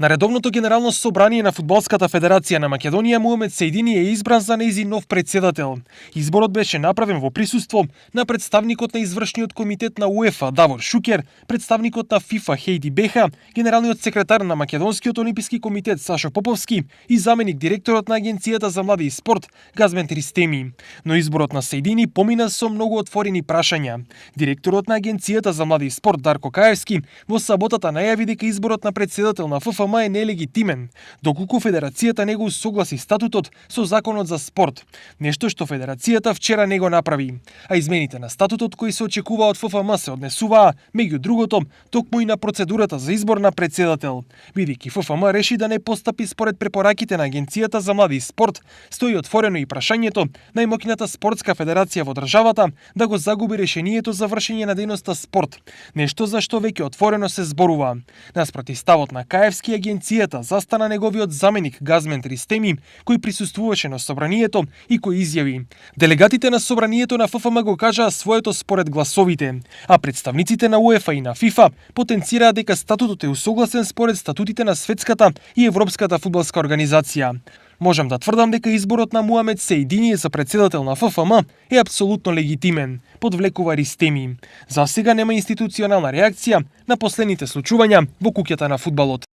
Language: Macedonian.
На редовното генерално собрание на Фудбалската федерација на Македонија Муамед Сејдини е избран за нејзин нов председател. Изборот беше направен во присуство на представникот на извршниот комитет на УЕФА Давор Шукер, представникот на ФИФА Хејди Беха, генералниот секретар на Македонскиот олимписки комитет Сашо Поповски и заменик директорот на Агенцијата за млади и спорт Газмен Ристеми. Но изборот на Сејдини помина со многу отворени прашања. Директорот на Агенцијата за млади и спорт Дарко Каевски во саботата најави дека изборот на председател на ФФМ е нелегитимен, доколку Федерацијата не го усогласи статутот со Законот за спорт, нешто што Федерацијата вчера не го направи. А измените на статутот кои се очекува од ФФМ се однесуваа, меѓу другото, токму и на процедурата за избор на председател. Бидејќи ФФМ реши да не постапи според препораките на Агенцијата за млади и спорт, стои отворено и прашањето најмоќната спортска федерација во државата да го загуби решението за вршење на дејноста спорт, нешто за што веќе отворено се зборува. Наспроти ставот на Каевски, Агенцијата застана неговиот заменик Газмен Ристеми, кој присуствуваше на собранието и кој изјави: делегатите на собранието на ФФМ го кажаа своето според гласовите, а представниците на УЕФА и на ФИФА потенцираа дека статутот е усогласен според статутите на Светската и Европската фудбалска организација. Можам да тврдам дека изборот на Муамед Сејдини за председател на ФФМ е апсолутно легитимен, подвлекува Ристеми. За сега нема институционална реакција на последните случувања во куќата на фудбалот.